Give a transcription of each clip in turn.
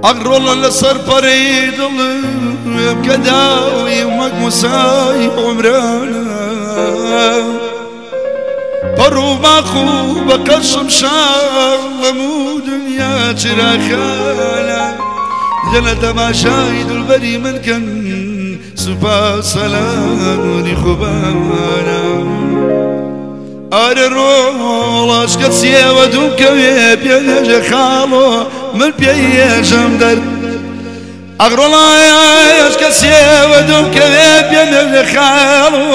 ئەگڕۆڵە لەسەر پەرەی دڵم کە داوی وەک موسای عومرانە پەڕ و باخ و بە قەشم شاڵم و دنیا چراخانە لە تەماشای دڵبەری من کەن سوپاس سەلامی خوبانە ئارە ڕۆڵاش کە چیەوە دوم کەوێ پێ خاڵۆ من پێیێژم دەر ئەگڕۆڵاش کە چیەوە دوم کەوێ پێ خاڵۆ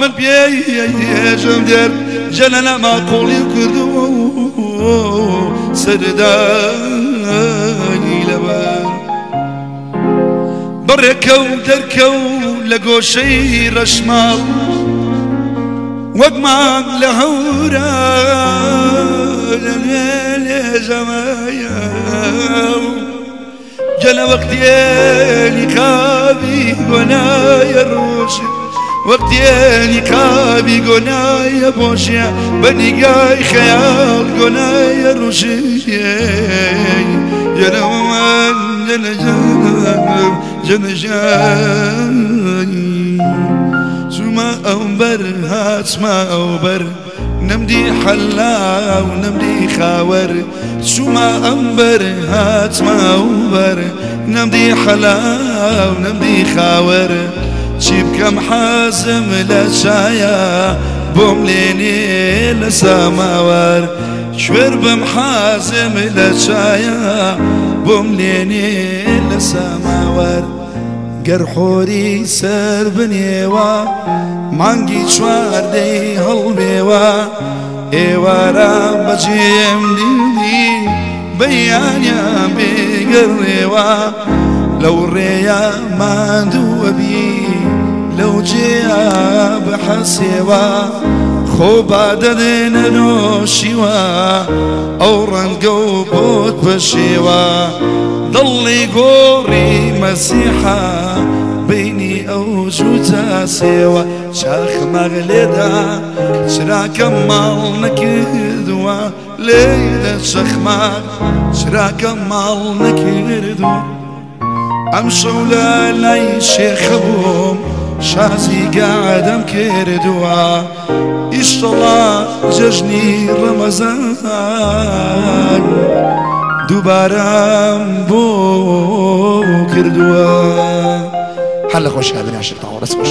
من پێیێژم دەر جەنە نەما قوڵی کردو سەردانی لەبەر بڕێکە و دەرکە و لە گۆشەی ڕەشماڵ وەک مانگ لە هەورا لێ ژەمایە جەنە وەختێ نیقابی گۆنایە ڕۆژ وەختێ نیقابی گۆنایە بۆشێ بە نیگای خەیاڵ گۆنایە ڕۆژێ جەنەوەمان جەنە جەنە جەنە چوومە ئەوبەر هاتمە ئەوبەر نەمدی حەلا و نەمدی خاوەر چوومە ئەمبەر هاتمە ئەوبەر نەمدی حەلا و نەمدی خاوەر چی بکەم حەزم لە چایە بۆم لێنێ لە ساماوەر کوێر بم حەزم لە چایە بۆم لێنێ لە ساماوەر گەر حۆری سەر بنێوە مانگی چواردەی هەڵبێوە ئێوارە بەجێم دیدی بەیانیان بێگەڕێوە لەو ڕێیە ماندووە بی لەو جێیا بحەسێوە خۆ بادەدێنە نۆشیوە ئەو ڕەنگە و بۆت پەشێوە دڵی گۆڕی مەسیحا بینی ئەو جووتە سێوە چاخمەغ لێدا چراکە ماڵ نەکردووە لێدە چەخماق چراکە ماڵ نەکردووە ئەم شەو لە لای شێخە بووم شازی گادەم کردووە ئیشەڵا جەژنی ڕەمەزان دووبارەم بۆ کردووە. هەر لە خۆشیان بناشێتەوە ڕست خۆش.